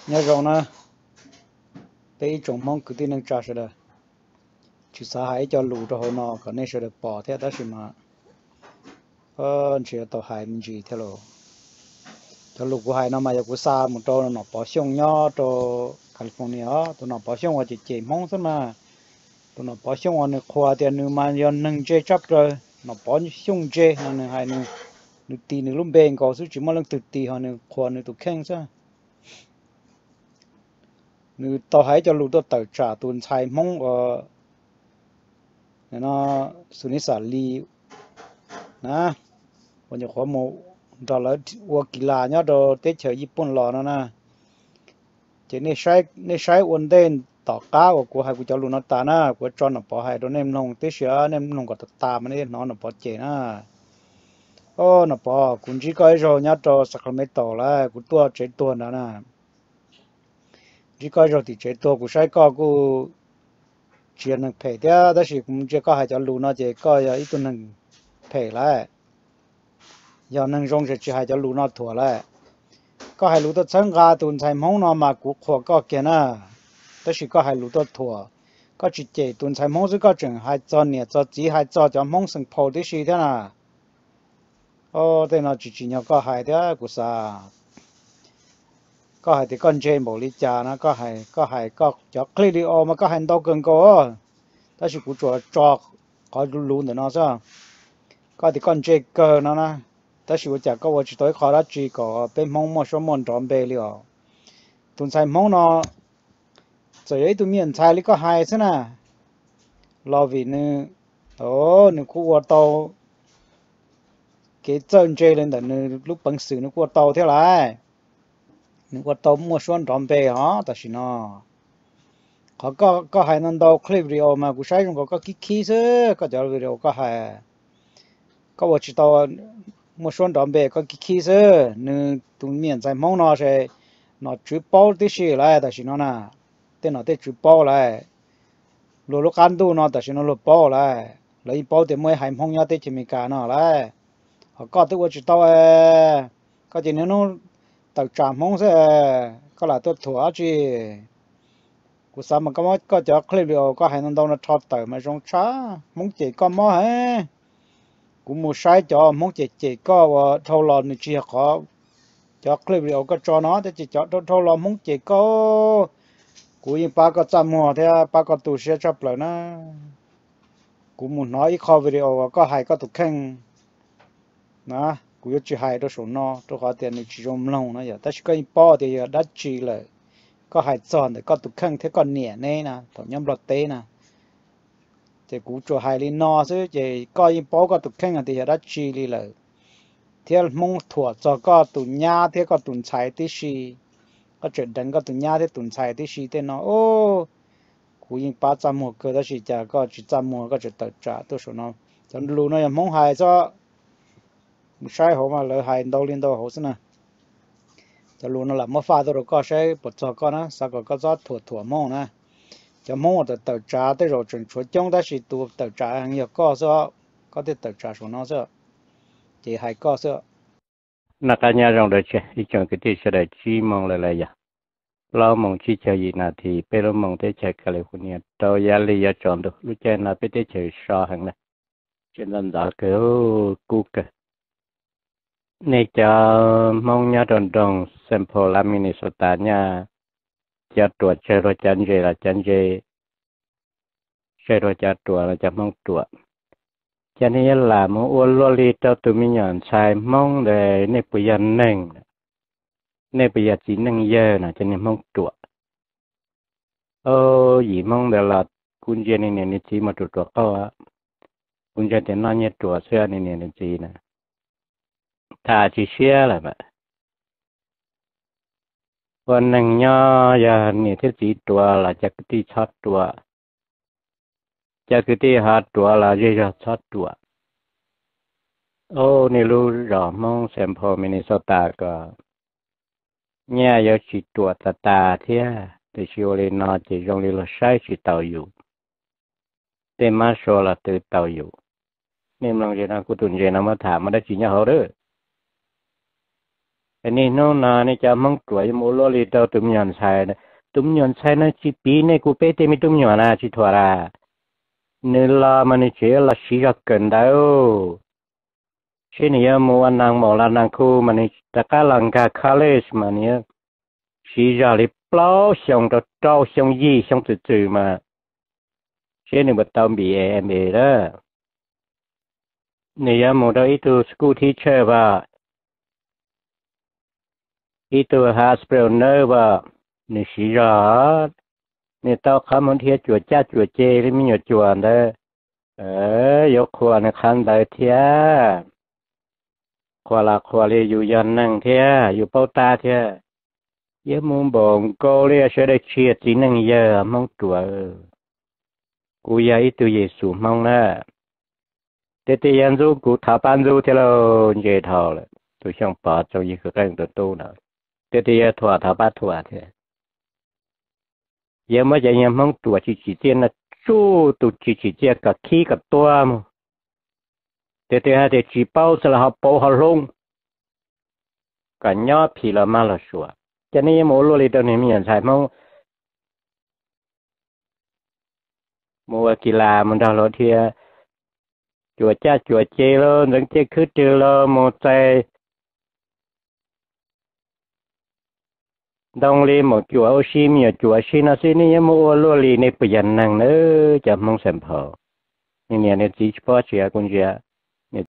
Nyob zoo na, peb ib tsoom Hmoob kwv tij neej tsa sawv daws, tsis xav hais ib co lus rau hauv no kom nej sawv daws pom thiab tab sis mas ntshe tau hais me ntsis thiab lauj. Cov lus kuv hais no mas yog kuv xa mus rau Nom Pov Xyooj nyob rau California os. Tus Nom Pov Xyooj uas cem cem Hmoob xwb mas, tus Nom Pov Xyooj uas nws qhuas tias nws mas yog neeg ntse tshaj plaws, Nom Pov Xyooj ntse no nws hais, nws tis nws lub npe nkaus xwb tsis muaj leej twg tis ho nws qhuas nws tus kheej xwb. Nws tau hais cov lus tuaj tawm tsam tus ntxhais Hmoob uas no, Xus Nis Xas Lis na, uas nyuam qhuav mus nrog lawv ua kis las nyob rau teb chaws Yij Pooj los no na. Ces nej saib ua ntej tom qab uas kuv hais kuv cov lus no tas na, kuv yuav tso Nom Pov hais rau nej mloog tib si, nej mloog kom tas tas mas nej thiaj hnov Nom Pov cem na. Os Nom Pov, kuv ntsib koj ib zaug nyob rau Sacramento lawm, kuv tuaj tsev tuag nrad na. Ntsib koj ib zaug tim tsev tuag, kuv saib koj kuj tsis yog neeg phem thiab tab sis kuv ntsia koj hais cov lus no ces koj yog ib tug neeg phem lawm. Yog neeg zoo ces tsis hais cov lus no thuam lawm. Koj hais lus tuaj txhawb nqa tus ntxhais Hmoob no mas kuv qhuas koj kiag na, tab sis koj hais lus tuaj thuam, koj tsis cem tus ntxhais Hmoob xwb koj tseem hais txog niam txog txiv, hais txog cov Hmoob Xeem Phau tib si thiab na. Os, tej no tsis tsim nyog koj hais thiab kuv xav. Koj hais tias koj ntse npaum li cas no, koj hais, koj hais koj cov clip video mas koj hais ntau kawg nkaus, tab sis kuv tsuas tso qhov lus ntawm no xwb. Koj tias koj ntse kawg no na, tab sis ua cas koj ua tsis tau ib qho dab tsi kom peb Hmoob muaj suab muaj nrov npe li os. Tus ntxhais Hmoob no txawm yog ib tug me nyuam ntxhais li koj hais xwb na, los vim nws, nws kuj ua tau kev txawj ntse li ntawm nws lub peev xwm nws kuj ua tau thiab lawm. Nws ua tau muaj suab nrov npe hos tam sim no. Qhov koj hais ntau ntau clip video mas kuv saib zoo nkaus koj khib khib xwb, koj cov video koj hais, koj ua tsis tau muaj suab nrov npe, koj khib khib xwb. Nws tus me nyuam ntxhais Hmoob no ces nom tswv paub tib si lawm tam sim no na, tej nom tej tswv paub lawm. Luag lub qab ntuj no tam sim no luag paub lawm, lawv yeej paub tias muaj ib haiv Hmoob nyob teb chaws Amelikas no lawm. Ho koj twb ua tsis tau, koj ces niaj hnub tawm tsam Hmoob xwb, koj lam tuaj thuam dab tsi? Kuv xav mas koj muab koj cov clip video koj hais ntau ntau no rho tawm mas zoo tshaj, Hmoob cem koj mob heev. Kuv mus saib cov Hmoob cem cem koj uas dhau los nws tsis yog qhov cov clip video koj tso no, tab sis cov dhau dhau los Hmoob cem koj, kuv yeej pab koj txaj muag thiab pab koj tu siab tshaj plaws na. Kuv mus hnov ib qho video uas koj hais koj tus kheej na, kuv yuav tsis hais rau saum no rau qhov tias nws tsis zoo mloog no yom, tab sis koj yeej paub tias yog dab tsi lawm. Koj hais txog ntawm koj tus kheej thiab koj niam neb na thaum nyob Nplog teb na, ces kuv tsuas hais li no xwb ces koj yeej paub koj tus kheej hais tias yog dab tsi li lawm. Thiab Hmoob thuam txog koj tus nyab thiab koj tus ntxhais tib si, koj tseem deev koj tus nyab thiab tus ntxhais tib si tej no, kuv yeej pab txaj muag kawg tab sis cas koj tsis txaj muag koj tseem tawm tsam tuaj saum no. Cov lus no yog Hmoob hais xwb, mus saib hauv mas lawv hais ntau li ntau hauv xwb na. Cov lus no lam muab faj tuaj rau koj saib puas txog koj na, xav kom koj txhob thuam thuam Hmoob na. Cov Hmoob uas tawm tawm tsam tej zaum tseem tshuav coob tab sis tus tawm tsam heev yog koj xwb, koj thiaj tawm tsam saum no xwb, ces hais koj xwb. Noj qab nyob zoo dua tseg ib tsoom kwv tij sawv daws, tsib moos lawm lawm yog plaub moos tsib caug yim nas this peb lub moos teb chaws California rau yam li yuav tsaus ntuj. Lub caij no peb teb chaws so heev na, tseem ntxov ntxov kawg, kub kawg. Nej cov Hmoob nyob rau nroog Saint Paul Minnesota nyaj, cov ruam tsawg luag cov ntses los cov ntses, tsawg luag cov ruam los cov Hmoob ruam. Cas nej yuav lam mus ua luaj li rau tus me nyuam ntxhais Hmoob ntawd, nej puas yog neeg? Nej puas yog txiv neej yawg no cov niag Hmoob ruam? Yim Hmoob ntawd los kuv ntsia niag niam niag txiv mas ruam ruam qauj, kuv ntsia tias noj nyiaj ruam xwb niag niam niag txiv na, tham tsis siab lawm mas. Ua neeg nyob yog niam thiab txiv ruam los cov kwv tij txhob ruam, cov kwv tij ho ruam los zej zog txhob ruam. Ub, nej lub zos Hmoob Saint Paul Minnesota ko nyaj yuav tsis ruam tas tas thiab, tiam sis ua li no ces zoo li luag saib tsis taus yus, tej mab sua los twv tau yus. Nej mloog ze no kuv tus ntses no muab tham muaj dab tsi nyob hauv lawm. Es niaj hnub no nej cov Hmoob ruam yuav mus ua luaj li rau tus me nyuam ntxhais. Tus me nyuam ntxhais no tsis piv nej kuv peb tej me tub me nyuam na, tsis thuam las. Nws los mas nws tseem los siv zog kawm ntawv, seb nws yuav mus ua neeg maum los neeg khu mas nws rov qab los nkag college mas nws yuav siv zog li plaub xyoo rau rau xyoo yim xyoo txwm txwm mas seb nws puas tau M B A, M B A lawm. Nws yuav mus rau ib tug school teacher as, ib tug hospital nurse as, nws siv zog, nws tau qhov mus dhia cuam caj cuam ceg li me nyuam cuam ntawd, yuav qhuas nws qhov ntawd thiab. Qhuas los qhuas li yus yog neeg thiab yus paub tab thiab. Yuav mus npaum nkaus li sawv daws tsiaj txiv neej yawg Hmoob ruam. Kuv yog ib tug Yexus Hmoob na. Tiag tiag yog ntxub kuv thov pab ntxub thiab lauj, ntse dhau lawm. Tus Xyooj Pov Txoov Yig Kwv Qeej tus tub na, tiag tiag yog thuam thov pab thuam thiab. Yog muab cov yawg Hmoob ruam tsis tsim txiaj no tsuj tus tsis tsim txiaj kom khib kom tuag mus. Tiag tiag hais tias tsis paub xwb los ho pauv ho hlub, kom nyob phim los mag los suav. Ces nej yuav mus ua luaj li rau niag me nyuam ntxhais Hmoob mus ua kis las mus nrog luag dhia cuam caj cuam ceg los ntxeev ciaj khwb rwg los mus txais ntoo li maum cuam ua si me nyuam cuam si no xwb, nej yuav mus ua luaj li, nej puas yog neeg na cov Hmoob Xeem Phau? Niam niam txiv tsis paub tsis yog kuv ntsia